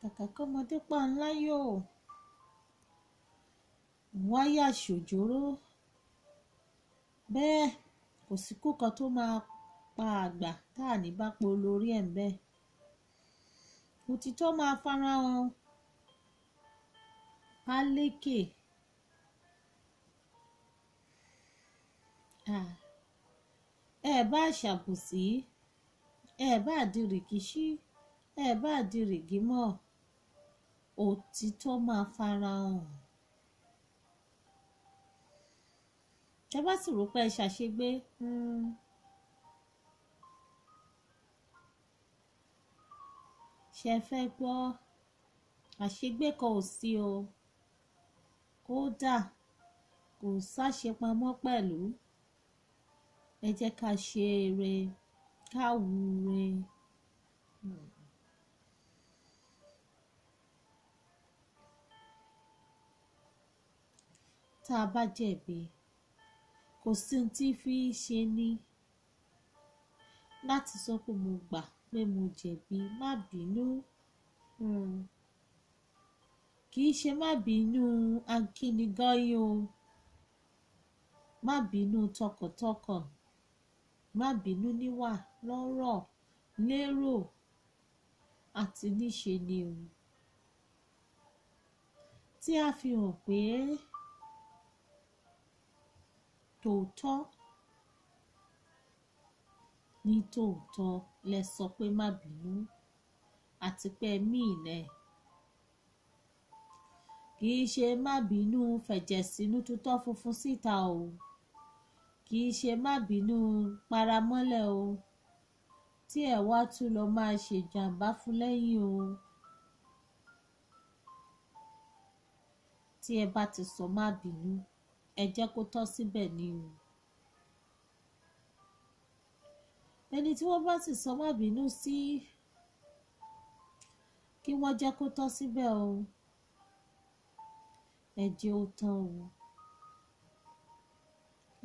Kàkà kọ́mọdé pa ńlá yóò wáyà ṣòjóró. Bẹ́ẹ̀ kò sí kú kan tó máa pa àgbà tá à ní bá po lórí ẹ̀ ń bẹ́ẹ̀. Òtítọ́ máa farahàn á lékè. Ẹ bá ṣàbòsí, ẹ bá di rìkíṣí, ẹ bá di rìgímọ̀, òtítọ́ máa farahàn. Ẹ bá sì rò pé ẹ ṣàṣegbé, ṣe fẹ́ gbọ́, àṣegbé kan ò sí o. Kódà kò sáṣepamọ́ pẹ̀lú. Ẹ jẹ́ ká ṣe eré, ká wúre. Tá a bá jẹ̀bi, kò sí ohun tí fi ṣe ni láti sọ pé mo gbà pé mo jẹ̀bi, má bínú. Kì í ṣe má bínú akínigọ́yìn o, má bínú tọkàntọkàn, má bínú níwà, lọ́rọ̀, lérò àti níṣe ni o. Tí a fi hàn pé tòótọ́ ní tòótọ́ lẹ sọ pé má bínú àti pé mí ìnẹ́. Kì í ṣe má bínú fẹ̀jẹ̀ sínú tutọ́ funfun síta o. Kì í ṣe má bínú paramọ́lẹ̀ o. Tí ẹ wá tún lọ máa ṣe jàǹbá fún lẹ́yìn o. Tí ẹ bá ti sọ má bínú, ẹ jẹ́ kó tọ́ síbẹ̀ ni o. Ẹni tí wọ́n bá sì sọ má bínú sí, kí wọ́n jẹ́ kó tọ́ síbẹ̀ o. Ẹ jẹ́ ó tán o.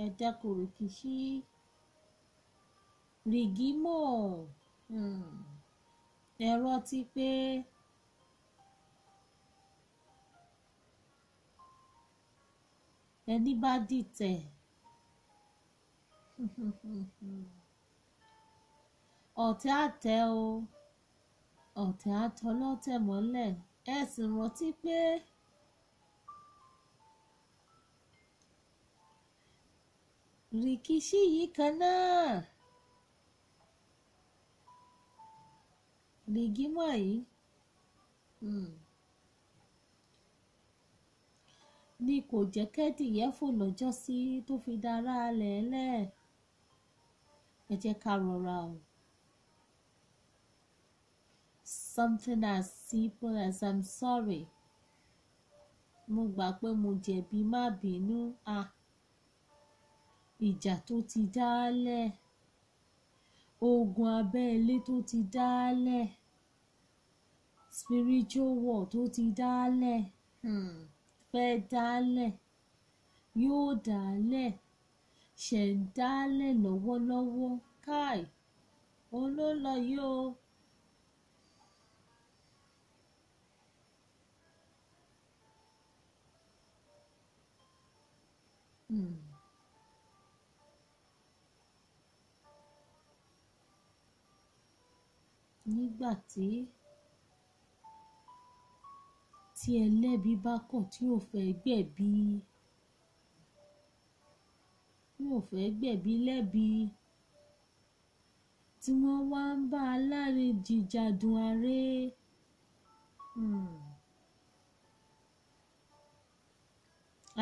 Ẹ dẹ́kun rìkíṣí, rìgímọ̀. Ẹ rántí pé ẹni bá dìtẹ̀ ọ̀tẹ̀ á tẹ̀ o, ọ̀tẹ̀ á tọlọ́tẹ̀ mọ́lẹ̀. Ẹ sì rántí pé rìkíṣí yìí kan náà, rìgímọ̀ yìí ni kò jẹ́ kẹ́dìyẹ fò lọ́jọ́sí tó fi dára lẹ́lẹ̀. Ẹ jẹ́ ká rọra o. Something as simple as I'm sorry. Mo gbà pé mo jẹ̀bi, má bínú. Ìjà tó ti dálẹ̀, ogun abẹ́lé tó ti dálẹ̀, spiritual war tó ti dálẹ̀, fẹ́ dálẹ̀, yóò dálẹ̀, ṣẹ̀ ń dálẹ̀ lọ́wọ́lọ́wọ́. Káì, òun ló ń lọ yìí o. Nígbà tí ẹlẹ́bi bá kọ̀ tí ò fẹ́ gbẹ̀bi, tí ò fẹ́ gbẹ̀bi lẹ́bi, tí wọ́n wá ń bá aláre jìjàdùn aré.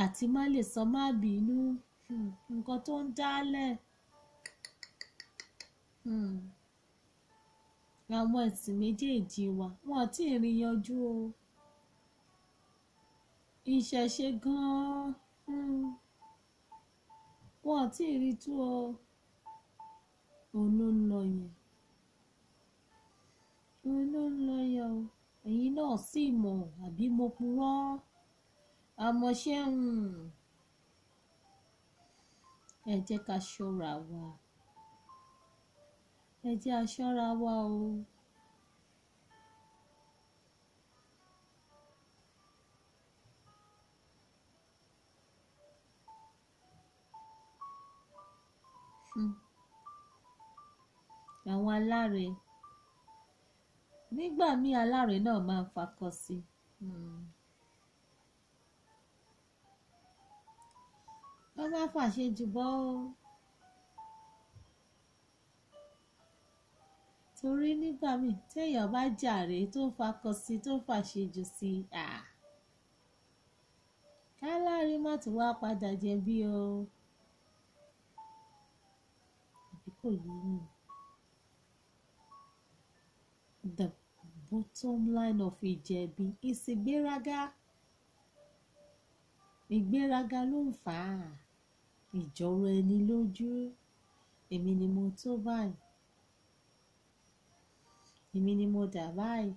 Àti má lè sọ má bínú, nǹkan tó ń dálẹ̀. Àwọn ẹ̀sìn méjèèjì wa wọn tí ì rí yanjú o. Ìṣẹ̀ṣe gan-an wọn tí ì rí tú o. Òun ló ń lọ yẹn, òun ló ń lọ yẹn o. Ẹ̀yin náà sì mọ̀, àbí mo purọ́? Àmọ́ ṣé ẹ jẹ́ ká ṣọ́ra wa. Ẹ jẹ́ a ṣọ́ra wa o. Àwọn aláre nígbà míì, aláre náà máa ń fakọ sí. Wọ́n máa fàṣejù bọ́ ó, torí nígbà míì téèyàn bá jàre tó ń fakọ sí, tó ń fàṣejù sí, káláre má tún wá padà jẹ̀bi o. Àbí kò yé yín? The bottom line of ìjẹ̀bi is ìgbéraga. Ìgbéraga ló ń fà á. Ìjọra ẹni lójú. Èmi ni mo tó báyìí, èmi ni mo dà báyìí.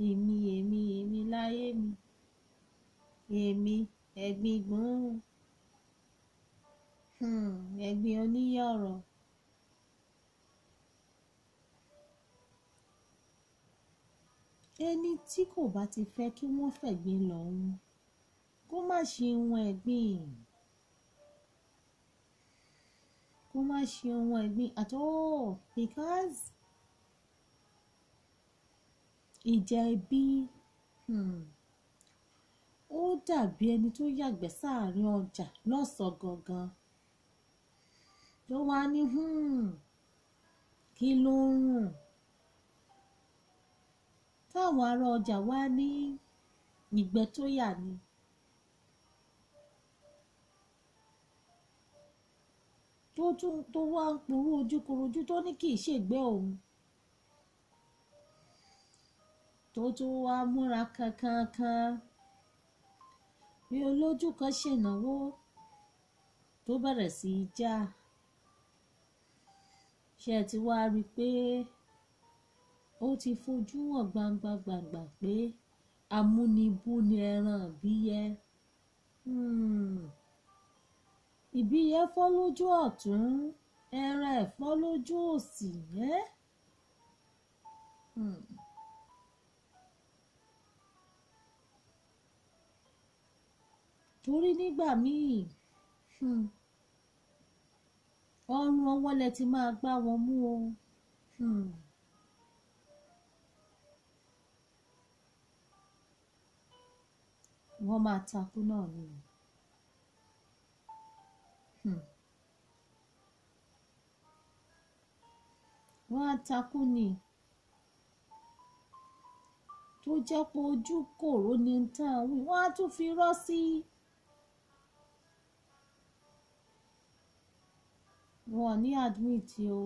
Èmi, èmi, èmi láyé mi, èmi ẹ̀gbin gbọ̀n, ẹ̀gbin oníyọ̀rọ̀. Ẹni tí kò bá ti fẹ́ kí wọ́n fẹ̀gbin lọ́hùn, kó má ṣe ohun ẹ̀gbin, kó má ṣe ohun ẹ̀gbin at all, because ìjẹ̀bi, ó dàbí ẹni tó yàgbẹ́ sáàrin ọjà lọ́sàn-án gangan, tó wá ní kí ló ń rùn, táwọn ará ọjà wá ní ìgbẹ́ tó yà ni. Tó tún tó wá ń purú ojúkorojú tó ní kì í ṣègbẹ́ òun, tó tún wá múra kankankan bí olójú kan ṣènáwó, tó bẹ̀rẹ̀ sí í já. Ṣé ẹ ti wá rí i pé ó ti fojú hàn gbangba gbangba pé amúnibú ni ẹran ìbíyẹ? Ìbíyẹ fọ́ lójú ọ̀tún, ẹran ẹ̀ fọ́ lójú òsì. Torí nígbà míì, ọrùn ọwọ́ lẹ ti máa gbá wọn mú o. Wọ́n máa takú náà ni. Wọ́n á takú ni. Tó jẹ́ pé ojú kòró ni tán wí, wọ́n á tún fi rọ́ sí. Wọn ò ní admit o,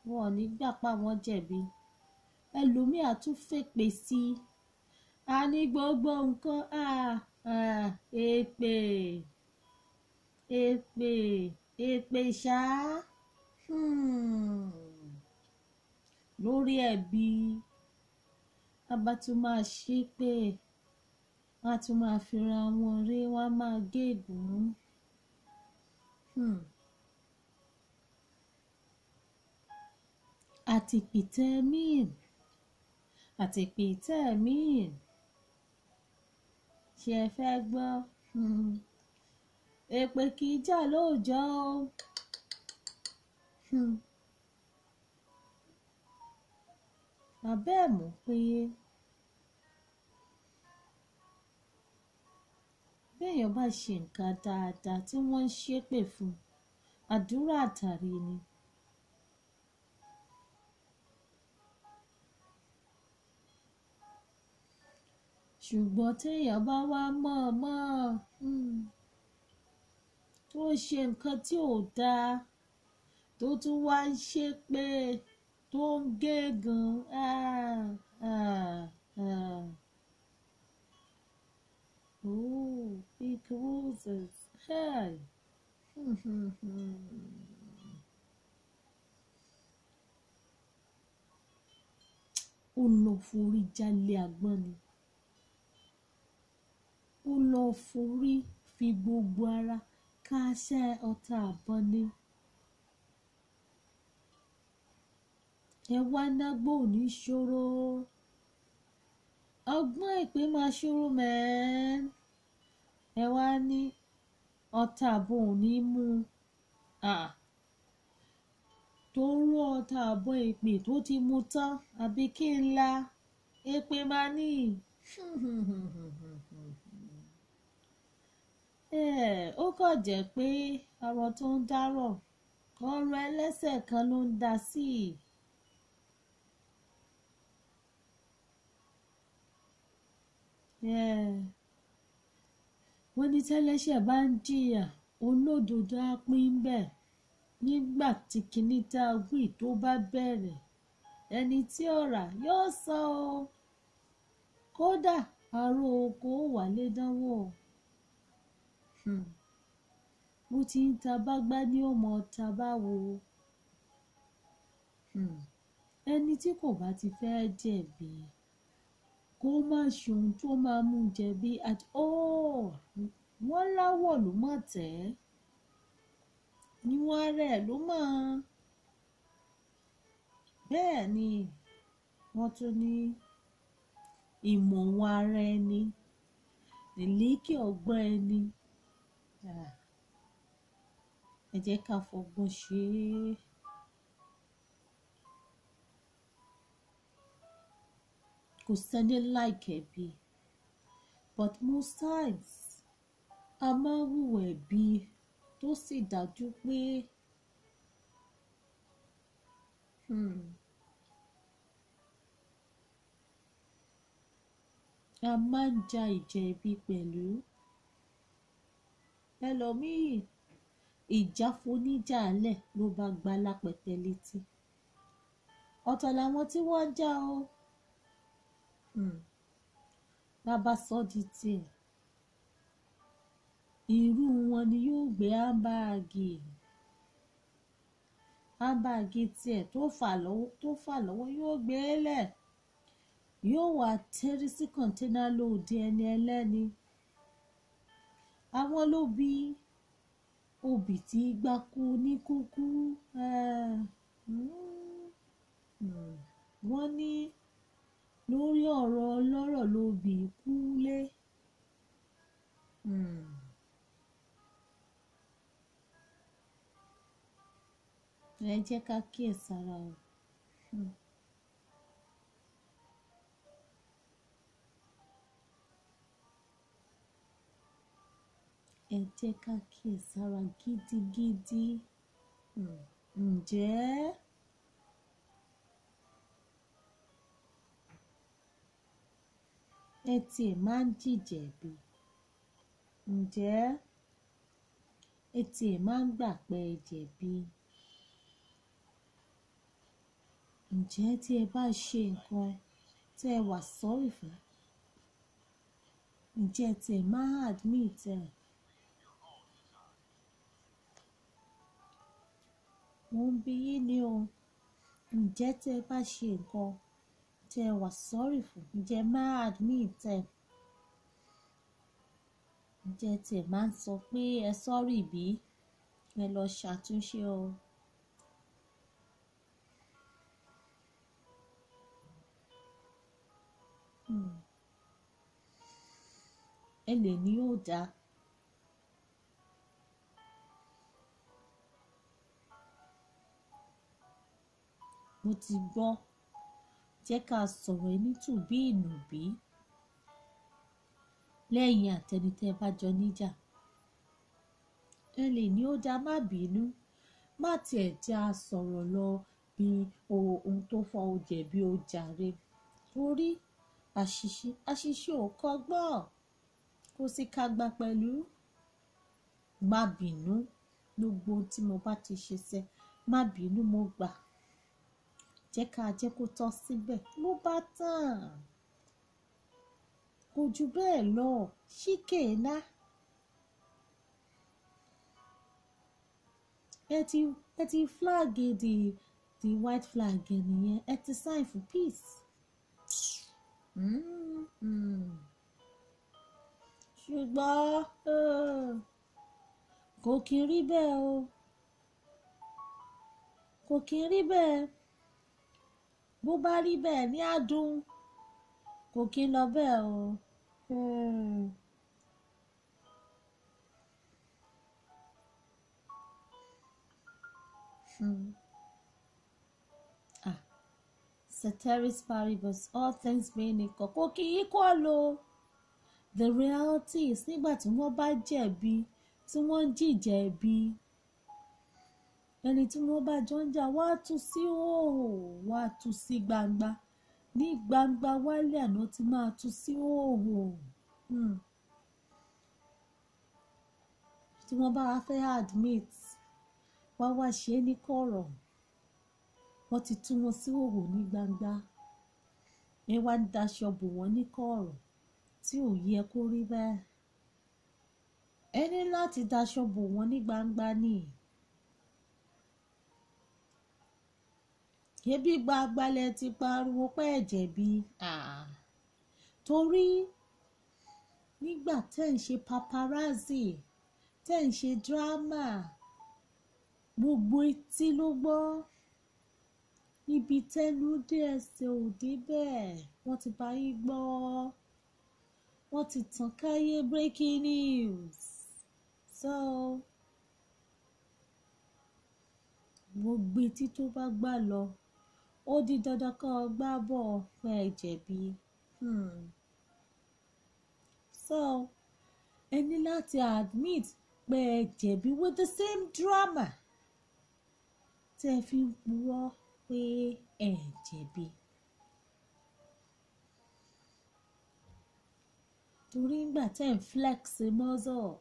wọn ò ní gbà pa wọ́n jẹ̀bi. Ẹlòmíì á tún fèpè sí i. A ní gbogbo nǹkan, èpè, èpè, èpè ṣá. Lórí ẹbí, a bá tún máa ṣépè, wọ́n á tún máa fira wọn rí, wọ́n á máa gégùn. Àtìpìtẹ́ míì, àtìpìtẹ́ míì. Ṣé ẹ fẹ́ gbọ́? Èpè kì í jà lóòjọ́ o. Àbẹ́ ẹ̀ mọ̀ pé béèyàn bá ṣe nǹkan dáadáa tí wọ́n ń ṣépè fún, àdúrà àtàrí ni. Ṣùgbọ́n téèyàn bá wá mọ̀ọ́mọ̀, tó ṣe nǹkan tí ò dáa, tó tún wá ń ṣépè, tó ń gégùn, Oh, big roses. Hey. Ó lọ forí jálé agbọ́n ni. Ó lọ forí fi gbogbo ara káṣẹ́ ọta àbọ̀n ni. Ẹ wá nágbó ò ní ṣòro. Ọgbọ́n ìpè máa ṣòro mẹ́ẹ́n. Ẹ wá ní ọta àbọ̀n ò ní mú. Tó rú ọta àbọ̀ èpè tó ti mu tán, àbí kí n la èpè máa ní. Ó kàn jẹ́ pé ọ̀rọ̀ tó ń dárọ̀, ọ̀rọ̀ ẹlẹ́sẹ̀ kan ló ń dá sí i. Wọ́n ní tẹ́lẹ́ṣẹ̀ bá ń jìyà, olódodo á pín bẹ́ẹ̀. Nígbà tí kinní tá a wí tó bá bẹ̀rẹ̀, ẹni tí ó rà yóò san o. Kódà aró oko ó wálé dánwò. Bó ti ń ta bágbá ní ó mọ ta báwo. Ẹni tí kò bá ti fẹ́ jẹ̀bi, kó má ṣe ohun tó máa mú jẹ̀bi at all. Wọ́n láwọ̀ ló mọ̀ tẹ́, níwọ̀n rẹ̀ ló mọ̀. Bẹ́ẹ̀ ni wọ́n tún ní ìmọ̀ wọn ara ẹni, ìlékè ọgbọ́n ẹni. Ẹ jẹ́ ká fọgbọ́n ṣe é. Kò sẹ́ni like ẹbí, but most times a máa ń hùwà ẹbí tó sì dájú pé a máa ń ja ìjà ẹbí pẹ̀lú. Ẹlòmíì ìjà foníjàlẹ̀ ló bá gba lápẹtẹ létí. Ọ̀tọ̀ làwọn tí wọ́n ń jà o. Bàbá sọ di tiẹ̀. Irú wọn ni yóò gbé ámbáàgì. Ámbáàgì tiẹ̀ tó fà lọ́wọ́ yóò gbé e lẹ̀. Yóò wá tẹ́rí sí kọ̀ńténà lóde ẹni ẹlẹ́ni. Àwọn ló bí obì tí gbáko ní kúkú. Wọ́n ní lórí ọ̀rọ̀ ọlọ́rọ̀ ló bí kú lé. Ẹ jẹ́ ká kíyèsára o. Ẹ jẹ́ ká kíyèsára gidigidi. Ǹjẹ́ ẹ tiẹ̀ máa ń jìjẹ̀bi? Ǹjẹ́ ẹ tiẹ̀ máa ń gbà pé ẹ jẹ̀bi? Ǹjẹ́ tí ẹ bá ṣe nǹkan tí ẹ wà sorry fún, ǹjẹ́ ẹ tiẹ̀ máa admit ẹ? Mo ń bi yín ni o. Ǹjẹ́ tí ẹ bá ṣe nǹkan tí ẹ wà sorry fún, ǹjẹ́ máa admit ẹ? Ǹjẹ́ tí ẹ máa ń sọ pé ẹ sorry bí? Ẹ lọ ṣàtúnṣe o. Ẹ lè ní ó dáa. Mo ti gbọ́. Jẹ́ ká sọ̀rọ̀ ẹni tùbí ìnùbí lẹ́yìn àtẹni tẹ́ bá jọ níjà. Ẹ lè ní ó dáa, má bínú, má tiẹ̀ já sọ̀rọ̀ lọ bí ohun tó fọ́ ó jẹ̀bi ó jàre. Torí àṣìṣe ò kọ́gbọ́n, kò sì kágbá pẹ̀lú. Má bínú, gbogbo ohun tí mo bá ti ṣe sẹ́, má bínú, mo gbà. Jẹ́ ká jẹ́ kó tọ́ síbẹ̀ ló bá tàn. Kò jù bẹ́ẹ̀ lọ, ṣíkèéná. Ẹ ti flag the white flag nìyẹn. Ẹ ti sign for peace. Ṣùgbọ́n kò kí ń rí bẹ́ẹ̀ o. Kò kí ń rí bẹ́ẹ̀. Bó bá rí bẹ́ẹ̀ ní àdùn, kò kí ń lọ bẹ́ẹ̀ o. Ceteris paribus, all things being equal, kò kí equal o. The reality is nígbà tí wọ́n bá jẹ̀bi, tí wọ́n ń jìjẹ̀bi, ẹni tí wọ́n bá jọ ń jà wá tú sí òhò, wá tú sí gbangba. Ní gbangba wálé àná ti máa tú sí òhò. Tí wọ́n bá wá fẹ́ admit, wá wá ṣe é ní kọ̀rọ̀. Wọ́n ti tú wọn sí òhò ní gbangba. Ẹ wá ń daṣọ bò wọ́n ní kọ̀rọ̀ tí ò yẹ kó rí bẹ́ẹ̀. Ẹ ní láti daṣọ bò wọ́n ní gbangba ni. Ebi gbangba lẹ ti pariwo pé ẹ jẹ̀bi. Torí nígbà tẹ́ ń ṣe paparazzi, tẹ́ ń ṣe drama, gbogbo etí ló gbọ́. Ibi tẹ́nu dé ẹsẹ̀ ò dé bẹ́ẹ̀, wọ́n ti bá yín gbọ́. Wọ́n ti tàn káyé breaking news. So gbogbo etí tó bá gbà lọ, ó di dandan kó gbá bọ̀ pé ẹ jẹ̀bi. So ẹ ní láti admit pé ẹ jẹ̀bi with the same drama tẹ́ ẹ fi ń purọ́ pé ẹ jẹ̀bi. Torí ńgbà tẹ́ ń flex muscle,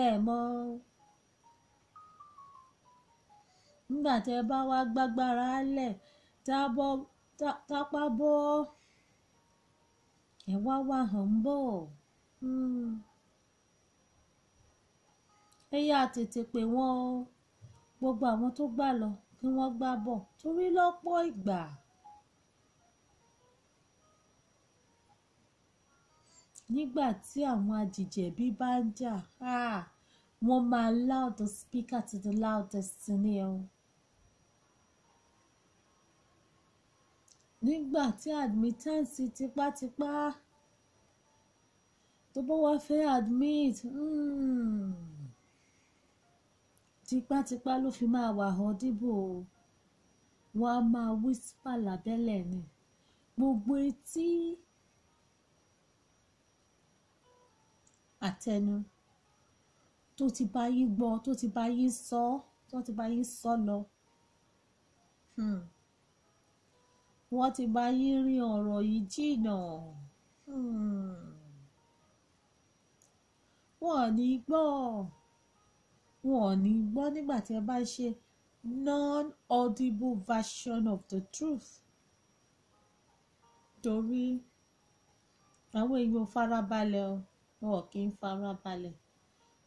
ẹ mọ̀ nígbà tẹ́ bá wá gbágbára lẹ̀ tápá bọ́, ẹ wá wá humble. Ẹ yá tètè pè wọ́n o, gbogbo àwọn tó gbà lọ kí wọ́n gbá bọ̀, torí lọ́pọ̀ ìgbà nígbà tí àwọn ajìjẹ̀bi bá ń jà, wọ́n máa loud the speaker to the loudest ni o. Nígbà tí admittance tipátipá tó bá wá fẹ́ admit, tipátipá ló fi máa wà audible o. Wọ́n á máa whisper lábẹ́lẹ̀ ni. Gbogbo etí àtẹnu tó ti bá yín gbọ́, tó ti bá yín sọ, tó ti bá yín sọ lọ. Wọ́n ti bá yín rin ọ̀rọ̀ yìí jìnnà. Wọ́n ò ní gbọ́. Wọ́n ò ní gbọ́ nígbà tí ẹ bá ṣe non-audible version of the truth. Torí àwọn èèyàn farabalẹ̀ o, wọn kì í farabalẹ̀.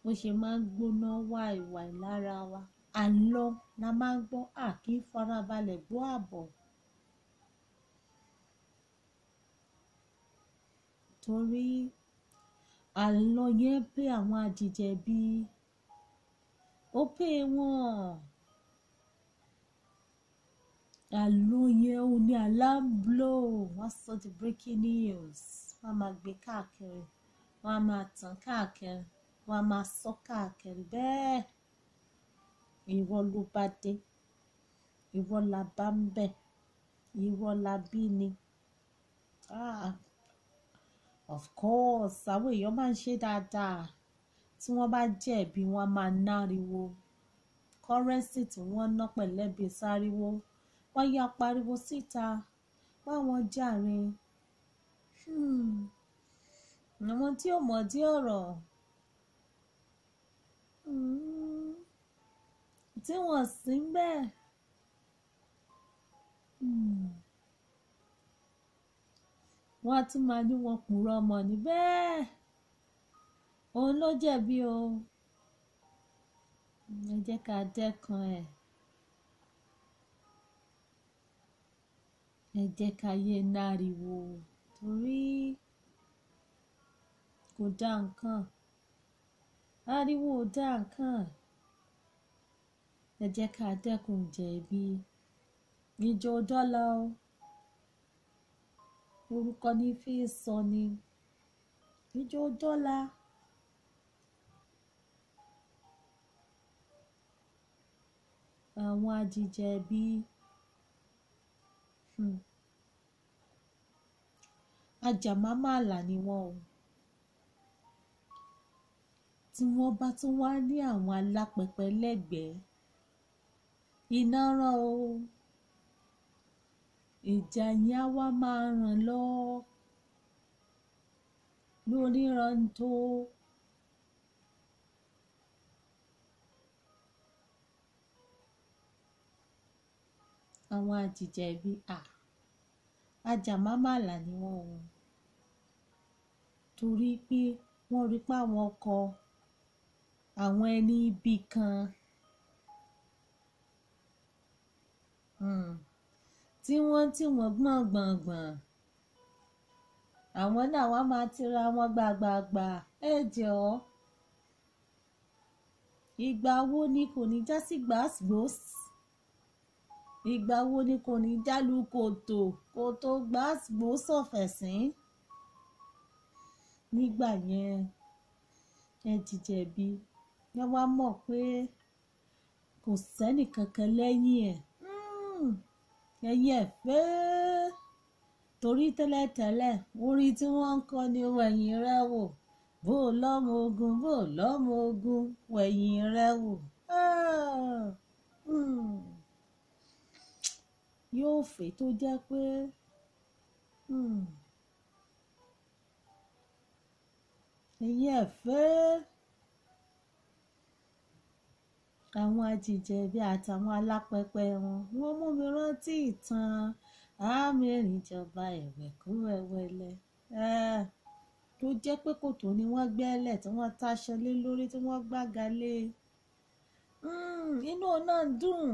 Bó ṣe máa ń gbóná wàìwàì lára wa, àlọ́ la máa ń gbọ́, a kì í farabalẹ̀ gbọ́ àbọ̀. Torí àlọ́ yẹn pé àwọn ajìjẹ̀bi, ó pé wọ́n. Àlọ́ yẹn ò ní alarm blow, wọ́n sọ the breaking news, wọ́n máa gbé káàkiri, wọ́n máa tàn káàkiri, wọ́n máa sọ káàkiri bẹ́ẹ̀. Irọ́ ló bá dé, irọ́ la bá ń bẹ̀, irọ́ la bí ni. Of course, àwọn èèyàn máa ń ṣe dáadáa. Tí wọ́n bá jẹ̀bi, wọ́n máa náriwo. Currency tí wọ́n ná pẹ̀lẹ́bí sáriwo, wọ́n yá pariwo síta, báwọn jàre. Àwọn tí ò mọ̀ dí ọ̀rọ̀, tí wọ́n sì ń bẹ̀. Wọ́n á tún máa ní wọn purọ́ ọmọ ní bẹ́ẹ̀. Òun ló jẹ̀bi o. Ẹ jẹ́ ká dẹ́kun ẹ̀. Ẹ jẹ́ ká yé náriwo torí kò dá nǹkan. Ariwo ò dá nǹkan. Ẹ jẹ́ ká dẹ́kun jẹ̀bi. Ìjọ dọ́là o. Orúkọ ní fi sọ ni. Ìjọ dọ́là. Àwọn ajìjẹ̀bi Ajàmámàlà ni wọ́n o. Tí wọ́n bá tún wá ní àwọn alápẹpẹ lẹ́gbẹ̀ẹ́, iná rán o. Ìjà yẹn á wá máa ràn lọ lóníranto. Àwọn àjìjẹ̀bi, ajàmámàlà ni wọ́n o. Torí pé wọ́n rí pé àwọn ọkọ àwọn ẹni ibi kan tí wọ́n gbọ̀n gbọ̀n gbọ̀n, àwọn náà wọ́n máa tira wọn gbàgbàgbà. Ẹ jọ̀ọ́, ìgbà wo ni kò ní já sí gbàsgbòs? Ìgbà wo ni kò ní jálu kòtò kòtò gbàsgbòs ọ̀fẹ̀sín? Nígbà yẹn, ẹ jìjẹ̀bi, wọ́n wá mọ̀ pé kò sẹ́ni kankan lẹ́yìn ẹ̀. Ẹ̀yin ẹ̀ fẹ́, torí tẹ́lẹ̀tẹ́lẹ̀ orin tí wọ́n ń kọ ni wẹ̀yìn rẹ wò, bó lọ́mọ ogun, bó lọ́mọ ogun, wẹ̀yìn rẹ wò. Yóò fẹ́ tó jẹ́ pé ẹ̀yin ẹ̀ fẹ́. Àwọn àjìjẹ̀bi àtàwọn alápẹpẹ wọn, wọ́n mú mi rántí ìtàn àmìrìnjọba ẹ̀wẹ̀kú ẹ̀wẹ̀lẹ̀, tó jẹ́ pé kòtò ni wọ́n gbẹ́lẹ̀ tí wọ́n táṣọ lé lórí, tí wọ́n gbága lé. Inú náà dùn,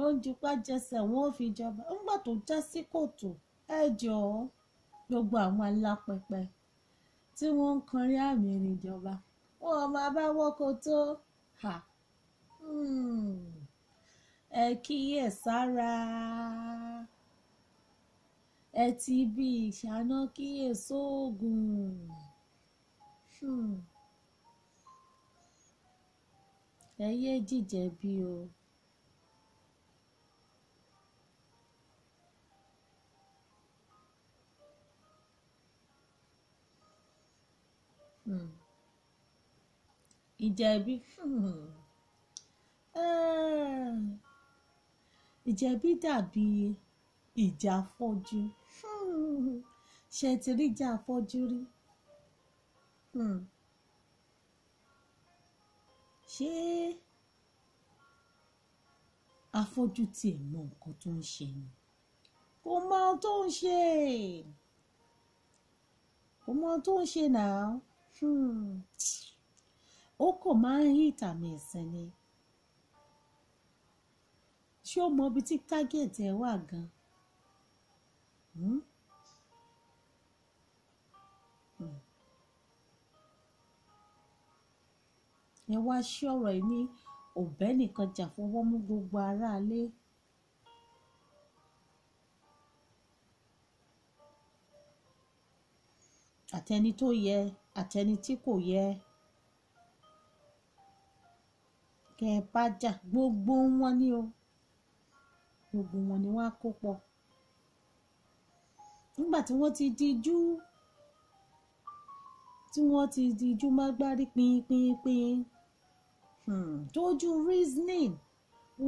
ó ń jupá jẹsẹ̀ wọn ò fi jọba. Nígbà tó já sí kòtò, ẹ jọ̀ọ́, gbogbo àwọn alápẹpẹ tí wọ́n ń kọrin àmìrìnjọba, wọn máa bá wọ́kọ̀ tó hà. Ẹ kíyè sára, ẹ ti bí ìṣáná kíyè sóògùn. Ẹ yé jìjẹ̀bi o. Ìjẹ̀bi, ìjẹ̀bi dàbí ìjà afọ́jú. Ṣé ẹ ti rí ìjà afọ́jú rí? Ṣé afọ́jú tí ẹ̀ mọ nǹkan tó ń ṣe ni? Kò mọ ohun tó ń ṣe. Kò mọ ohun tó ń ṣe náà. Ó kò máa ń hit àmì ẹ̀sìn ni. Ṣé o mọ ibi tí target ẹ wà gan? Ẹ wá ṣí ọ̀rọ̀ yìí ní ọ̀bẹ nìkan jà fọwọ́ mú gbogbo aráalé. Àtẹni tó yẹ, àtẹni tí kò yẹ. Kẹ ẹ bá jà, gbogbo wọn ni o. Gbogbo wọn ni wọ́n á kó pọ̀. Nígbà tí wọ́n ti dijú, tí wọ́n ti dijú mágbárí pínpínpín. Tójú reasoning,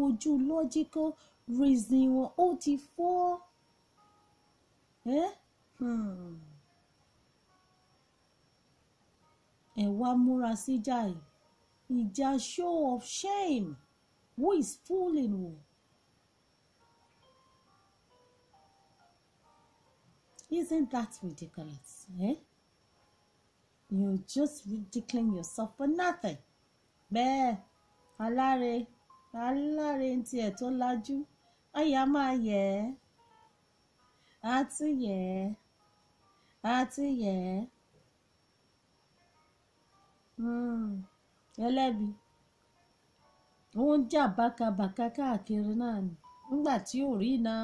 ojú logical reasoning wọn ó ti fọ́. Ẹ wá múra síjà yìí. Ìjà show of shame. Who is fooling who? Isn't that ridiculous? Eh? You're just ridiculing yourself for nothing. Bẹ́ẹ̀, aláre, aláre ń tiẹ̀ tó lajú, ọ̀yà máa yẹ̀ ẹ́, á tún yẹ̀ ẹ́, á tún yẹ̀ ẹ́. Ẹlẹ́bi, ó ń jà bákabàka káàkiri náà ni nígbà tí ò rí iná.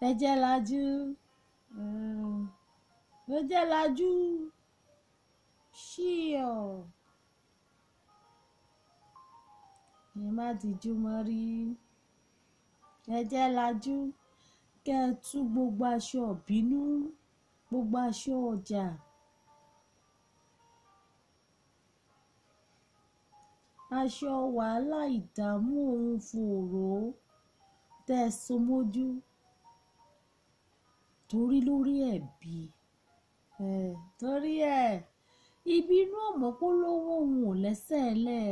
Ẹ jẹ́ lajú, ẹ jẹ́ lajú, ṣíọ̀. Ẹ má dijú mọ́ rí. Ẹ jẹ́ lajú kẹ́ ẹ tú gbogbo aṣọ ìbínú, gbogbo aṣọ ọjà, aṣọ wàhálà ìdààmú ohun fòòró tẹ́ ẹ so mójú torí lórí ẹ̀bi. Torí ẹ̀ ìbínú ọ̀mọ́ polówó òun ò lẹ́sẹ̀ lẹ̀.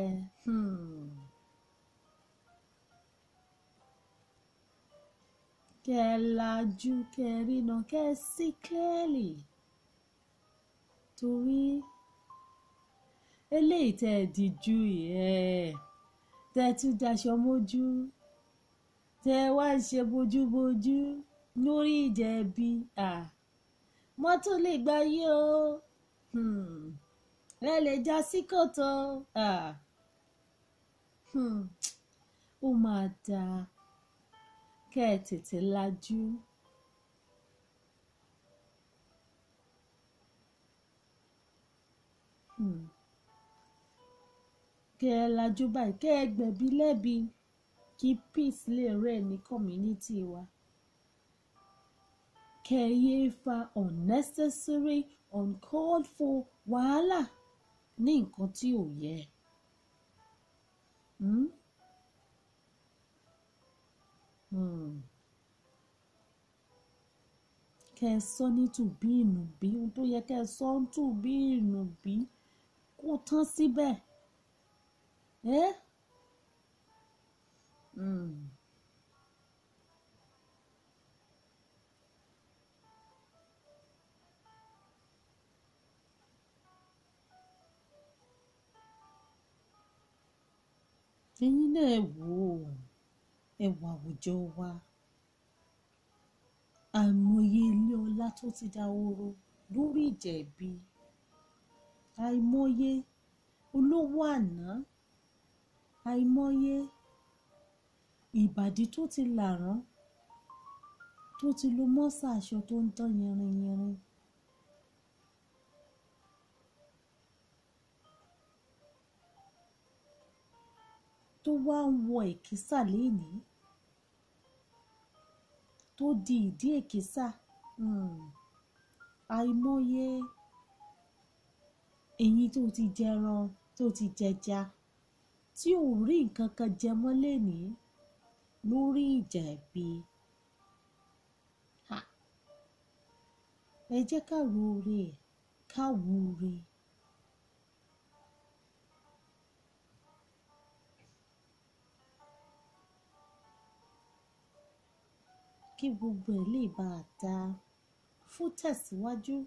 Kẹ́ ẹ lajú, kẹ́ ẹ rína, kẹ́ ẹ see clearly. Torí eléyìí tẹ́ ẹ díjú yìí, tẹ́ ẹ tún daṣọ mójú, tẹ́ ẹ wá ń ṣe bójúbójú lórí ìjẹ̀bi. Mọ́tò lè gba yí o, ẹ lè já sí kòtò. Ó máa dáa kẹ́ ẹ tètè lajú. Kẹ́ ẹ lajú báyìí, kẹ́ ẹ gbẹ̀bí lẹ́bi kí peace lè reign ní community wa. Kẹ́ ẹ yéé fa unnecessary, uncalled for wàhálà ní nǹkan tí ò yẹ. Kẹ́ ẹ sọ ní tùbí ìnùbí, ohun tó yẹ kẹ́ ẹ sọ ní tùbí ìnùbí kó tán síbẹ̀. Ẹ̀yin náà ẹ wò ó, ẹ wo àwùjọ wa. Àìmọye ilé ọlá tó ti dahoro lórí ìjẹ̀bi. Àìmọye olówó àná, àìmọye ìbàdí tó ti làrán, tó ti lo mọ́sà aṣọ tó ń dán yẹrinyẹrin. Tó wá ń wọ èkísà lénìí, tó di ìdí èkísà. Àìmọye eyín tó ti jẹran, tó ti jẹja, tí ò rí nǹkan kan jẹ mọ́ lénìí lórí ìjẹ̀bi. Ẹ jẹ́ ká roore, ká wúre. Kí gbogbo ẹ̀ lè bá a dáa fún tẹ̀síwájú.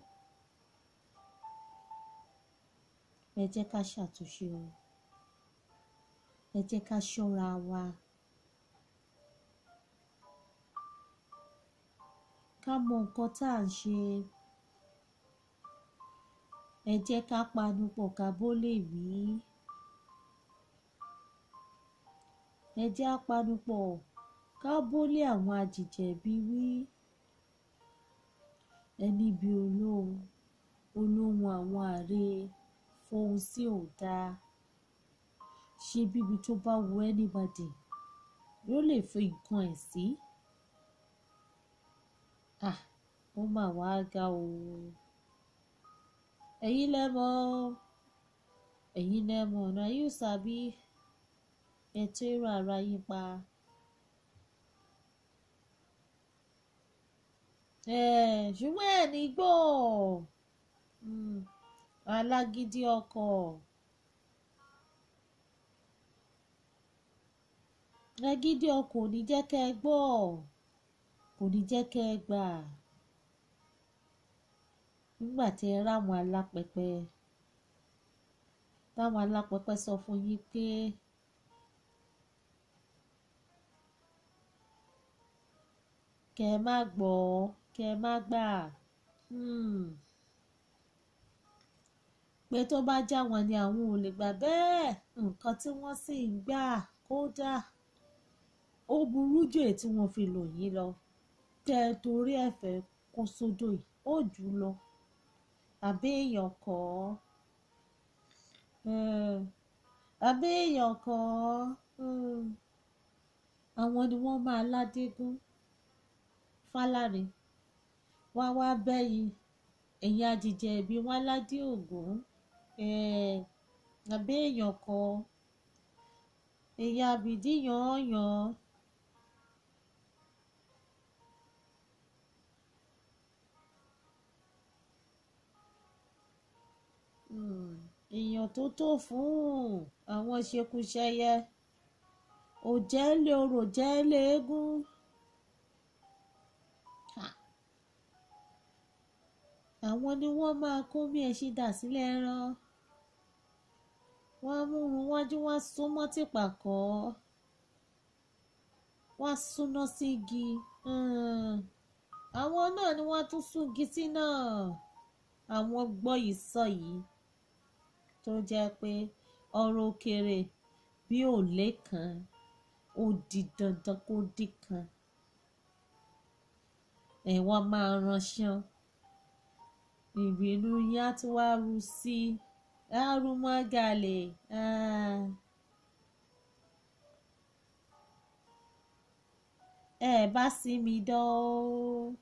Ẹ jẹ́ ká ṣàtúnṣe o. Ẹ jẹ́ ká ṣọ́ra wa. Ká mọ nǹkan tá à ń ṣe. Ẹ jẹ́ ká panupọ̀ ká bó lè wí. Ẹ jẹ́ á panupọ̀ ká bó lé àwọn ajìjẹ̀bi wí. Ẹni bí olóhun, olóhun àwọn àrè fohùn sí ò dáa. Ṣé bíbi tó bá wu anybody ló lè fi nǹkan ẹ̀ sí? Ó mà wá ga o. Ẹ̀yin lẹ mọ̀, ẹ̀yin lẹ mọ̀, na you sabi. Ẹ tún èrò ara yín pa. Ṣùgbọ́n ẹ ní gbọ́. Alágídí ọkọ̀. Agídí ọkọ̀ ò ní jẹ́ kẹ́ ẹ gbọ́, kò ní jẹ́ kẹ́ ẹ gbà. Nígbà tí ẹ ráwọn alápẹpẹ, táwọn alápẹpẹ sọ fún yín pé kẹ́ ẹ má gbọ́, kẹ́ ẹ má gbà. Pé tó bá já wọn ni àwọn ò lè gbà bẹ́ẹ̀. Nǹkan tí wọ́n sì ń gbà kódà ó burú jù èyí tí wọ́n fi lò yín lọ. Tẹ́ ẹ torí ẹ fẹ́ kó sódò yìí, ó jù ú lọ. Àbí èèyàn kọ́? Àbí èèyàn kọ́? Àwọn ni wọ́n máa ládégún fáláre, wọ́n á wá bẹ́yìn ẹ̀yìn adìjẹ ẹ̀bí wọn aládé ògún, àbí èèyàn kọ́ èèyàn àbìdí yànyàn. Èèyàn tó tó fún àwọn ṣekúṣẹyẹ, òjẹ́lé orò jẹ́lé eégún. Àwọn ni wọ́n máa kó bí ẹṣin dà sílẹ̀ ẹran. Wọ́n á mú un wájú, wọ́n á sún mọ́ tìpàkọ́, wọ́n á súná sí igi. Àwọn náà ni wọ́n á tún súngi sí náà. Àwọn gbọ́ yìí sọ yìí tó jẹ́ pé ọ̀rọ̀ òkèrè bí ò lékan, ó di dandan kó dì kan. Ẹ̀ wọ́n máa ránṣán, ìbínú yín á tún wá ru sí i, á rú mọ́ gàlè. Ẹ bá sí mi dán o.